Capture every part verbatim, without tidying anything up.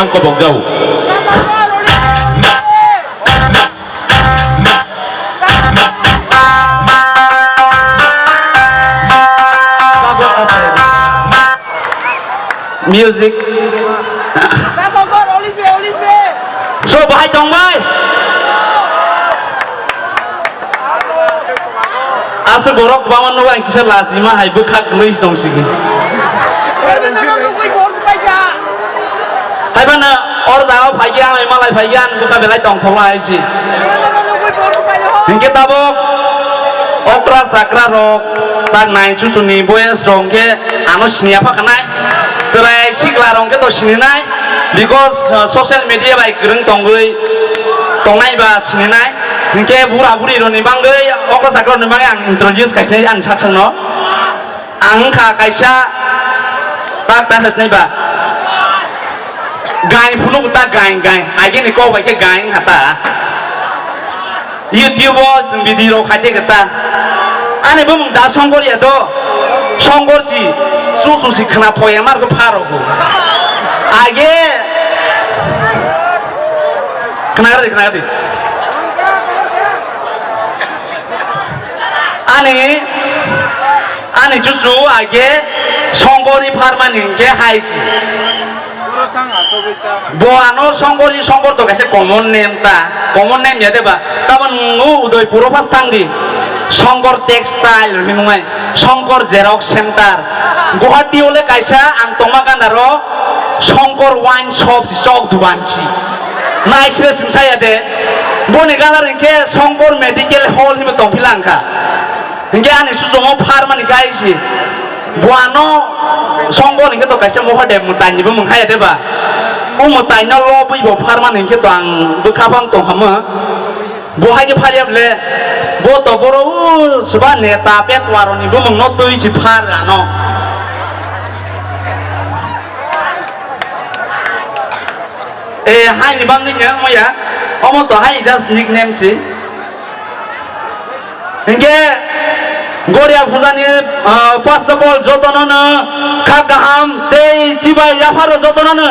Kobok jau. Music. So, bahai tong bai. Aswk borok kwbangma nugo, ang kisa lachima hai bwkhak kwlwi tong sigi. Haiphano oro jagao phaikhe ang malai phaikhe ang bwkha belai tongthokma hai se. Hinkhe tabok okra chakra rok tak nai chuchuni boyes rok hinkhe ano siniya pha khanai. Chwrai sikla rok hinkhe to sininai, because, uh, social media bai kwrwng tongwi tongnai ba sininai. Hinkhe bura buri rokni bagwi, okra chakra rokni bagwi ang introduce khaisnai ani sak sakno. Ang wngkha kaisa tak ta khaisnai ba. Gain phunuk ta gain gain. Agini kok bai khe gain wngkha ta. YouTube o chwng video rok khai tei khe ta. Ani bumung da Songkor ya do. Songkor si chu chu si khna thoya mar khe pharo. Age. Khna gari, khna gari. Ani, ani chuchu age Songkor ni pharmani hinkhe hai si. Bo ano Songkor ni, Songkor to kaisa common name ta, common name ya de ba. Tamo nung Udaipur o pas thang di. Songkor Textile hinwi mwnai, Songkor Xerox Center. Guwahati o le kaisa ang tongma gana ro Songkor Wine Shop si, chok dugan si. Nai sile sing saya de. Boni gana ringkhe Songkor Medical Hall hinwi tong phila wngkha. Hinkhe ani sujumo pharmani khe aisi. Bo ano Songkor hinkhe to kaisa Mohadev mwtai ni bo mung haya de ba. O mwtai no lobwi bo pharmani hinkhe to ang bwkha phang tong kha mo. Bo hai khe phariya bole. Bo to boro o swba neta petwa rokni bumung no twi si phar ano. Eh, hai ni bang ni nang maya. Omo to hai just nickname si. Hinkhe Goria Puja ni, ah, first of all jotono no kha kaham tei chibai yapharo jotono no.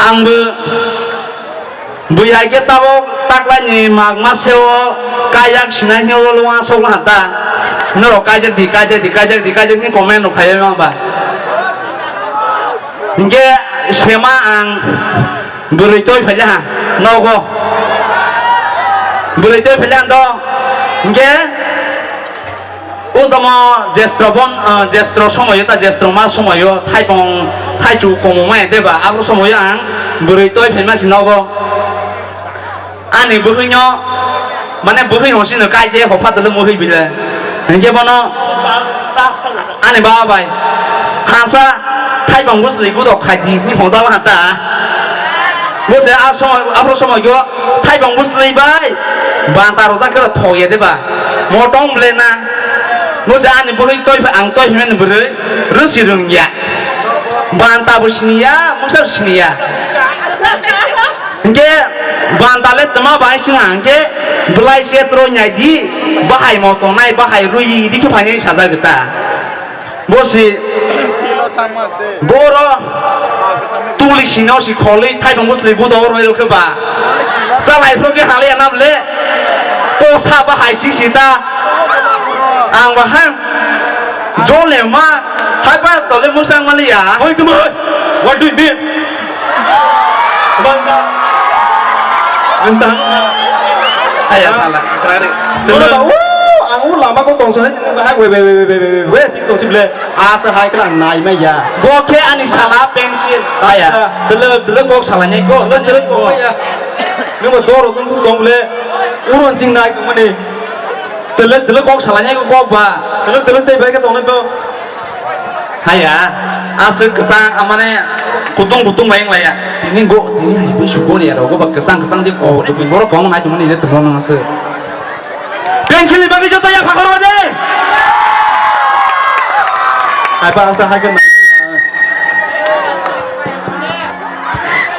Ang bo bui hai khe tabok taklai ni magma seo kaiyak sinai hino lo asok laha ta. Norok kaijak di, kaijak di, kaijak di, kaijak ni comment rok khai ma ba. Hinkhe sema ang bwrwi toi phaila ha nogo. Bwrwi toi phaila ang do. Hinkhe o tamo jestro bon, ah, jestro somoyo ta jestro ma somoyo thaipong thaichu komo mai de ba abo somoyo ang bwrwi toi phaima si nogo. Ani bwrwino, mane bwrwi honsino kai je hopha dolo mui bile. Hinkhe bono ani baba bai hansa thaibang bwsli gudok khaidi ni hojal hata. Bose a somoy, afro somoy go thaibang bwsli bai banta rojak khe thok ya de ba. Motong ble na. Bose ani bwrwi toi ang toi himani bwrwi rwsi rwngya. Banta bo siniya, mungsa bo siniya. Hinkhe banta le tma bai swnga hinkhe bwlai se tro nyai di, bahai mo tongnai, bahai rwi di khe phainai sajak ta. Bo si boro tuli sino si kholwi thaibang bwsli budo roi rokhe ba. Chalai phro khe halai anam le. Kosa bahai si sita. Ang bahai. Jole ma, hai pa tole musang mali ya. Oi, tuma, what do you mean? Bangsa. Entah. Ayah, salah. Terakhir. Udah, Pak. Wuh, ang u lama kok tong sana, hai, we, we, sing tong sih, ble. Asa hai kena nai mai ya. Bo khe ani sala pensil. Ayah. Dele, dele kok salanya kok. Dele, dele kok ya. Nunggu doro tunggu tong, ble. Urun sing nai kemana? Tele, tele kok salanya kok ba. Tele, tele tei bai ka tong to. Haya, aswk kwchang, amane kutung kutung bai wng laya. Tini go, tini hai bai su go ya ro, go ba kwchang kwchang je ko, tu bin borok kong nai tu mani je tu mani aswk. Pensil ni bagwi joto ya phakor de. Hai ba asa hai ka nai.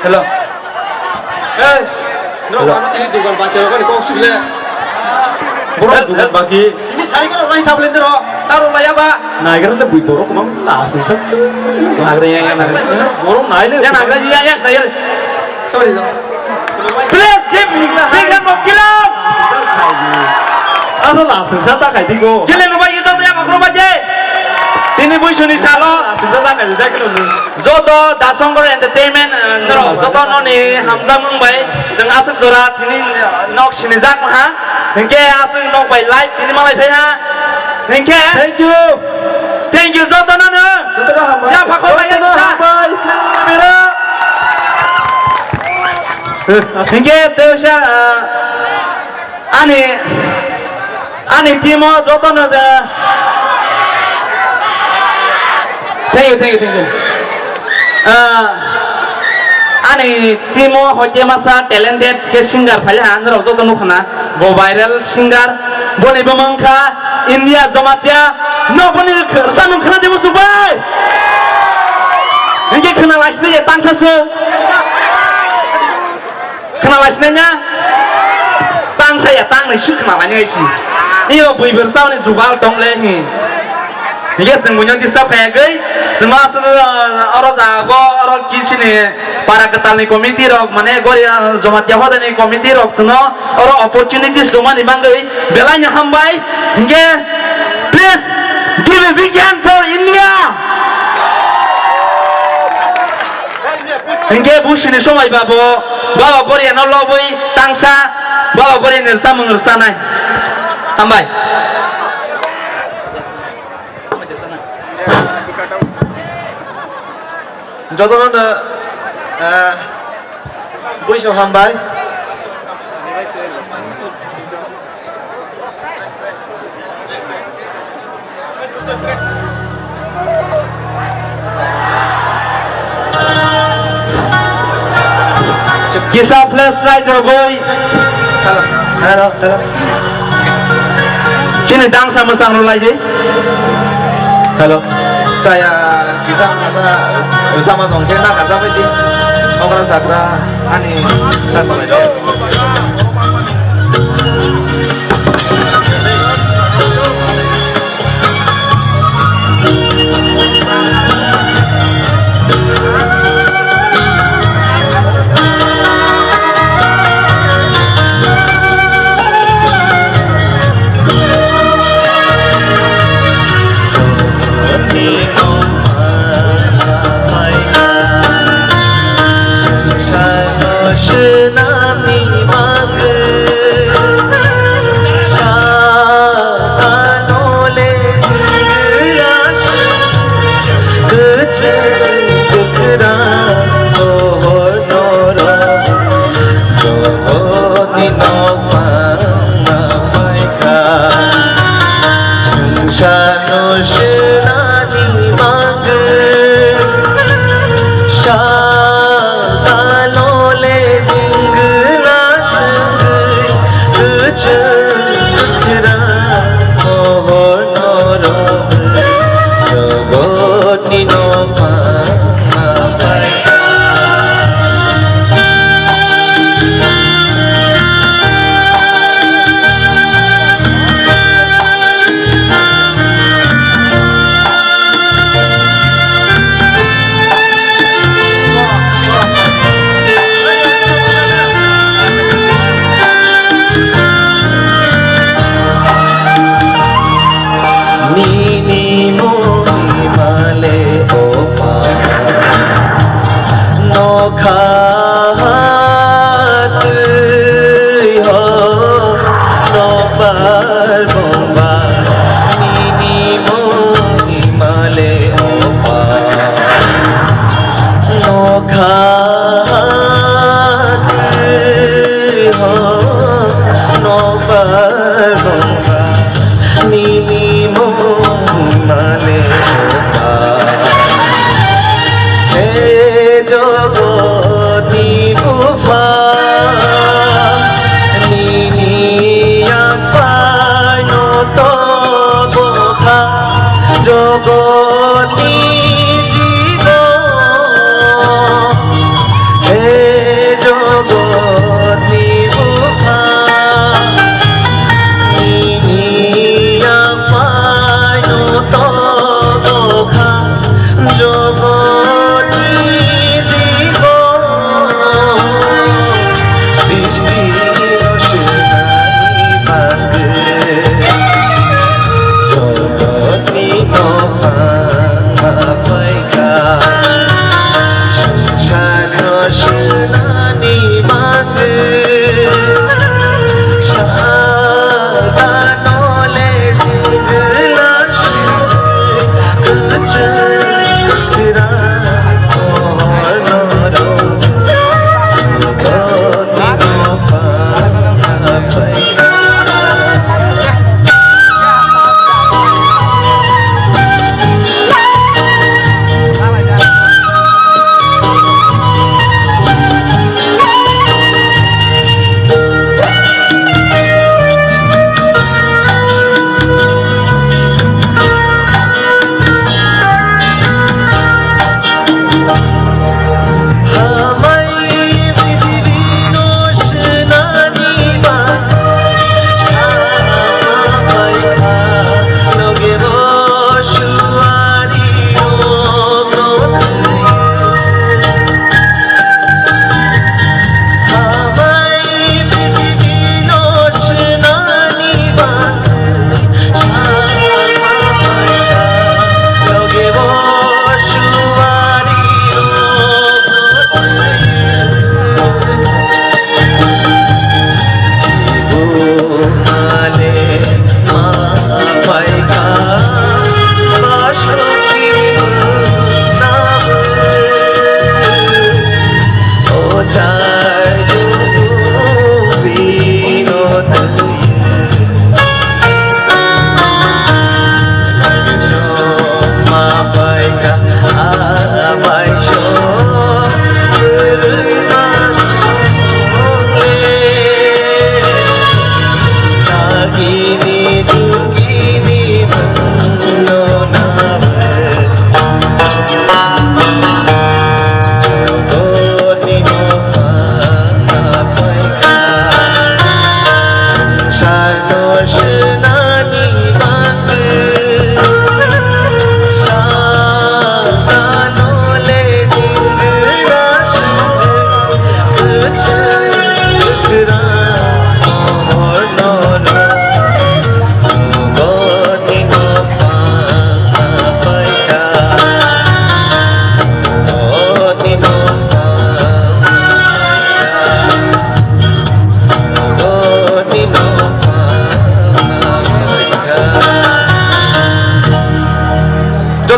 Hello. Hey. No, hello. Ano tini dukan bacha ko ni kok sibile. Borok dugan baki. Ini sari kalo nai sablender ho, taro laya ba. Naigra le bui borok mang la asung sa. Naigra yang yang naigra. Borok nai le. Yang naigra yang yang naigra. Sorry, no. Please give big round of applause. Asal asung sa ta kai tiko. Kile no ba yudal ya makro ba je. Tini bui suni salo. Asung sa ta kai tiko. Joto Dasongor Entertainment, eh, norok joto noni hamjakmung bai chwng aswk jora tini nok sinijak maha, hinkhe aswk nok bai live tini malai phai ha, hinkhe thank you, thank you joto nono. Joto no hambai. Ya phakol bai ya kisa. Hambai. Hinkhe tei sa, ah, Ani, ani team o jotono je, thank you, thank you, thank you. Ah, ani team o hoite masa talented ke singer phai ha, norok joto nukha na, go viral singer, boni bumung kha India Jamatia, no boni rwchapmung khna di muchung bai. Hinkhe khna laisini je tangsa se. Khna lai sinai na? Tang saya, tang nai su khna lai nai si. Iyo bui ber sa ni jugal tong le hi. Hiya seng bunyang disturb kaya gei. Sema su oro jago, oro kisini para ketal ni committee rok, mane gori, ah, Jamatia hoda ni committee rok suno oro opportunities ruma ni bangoi belai ni hambai. Hinkhe, please give a big hand for India. Hinkhe busini somai babo, baba Boriano lobwi tangsa, baba Boriani rwchapmung rwchanai. Hambai. Jotono no, eh, buiso hambai. Kisa flashlight rogoi. Hello, hello, hello. Chini dangsa mwsang rw lai di. Hello. Chaya kisa rwchapma tong khe na kachapai di. Okra chakra ani. Swnamni bagwi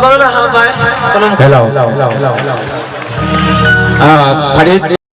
Hello. Ah, Farid.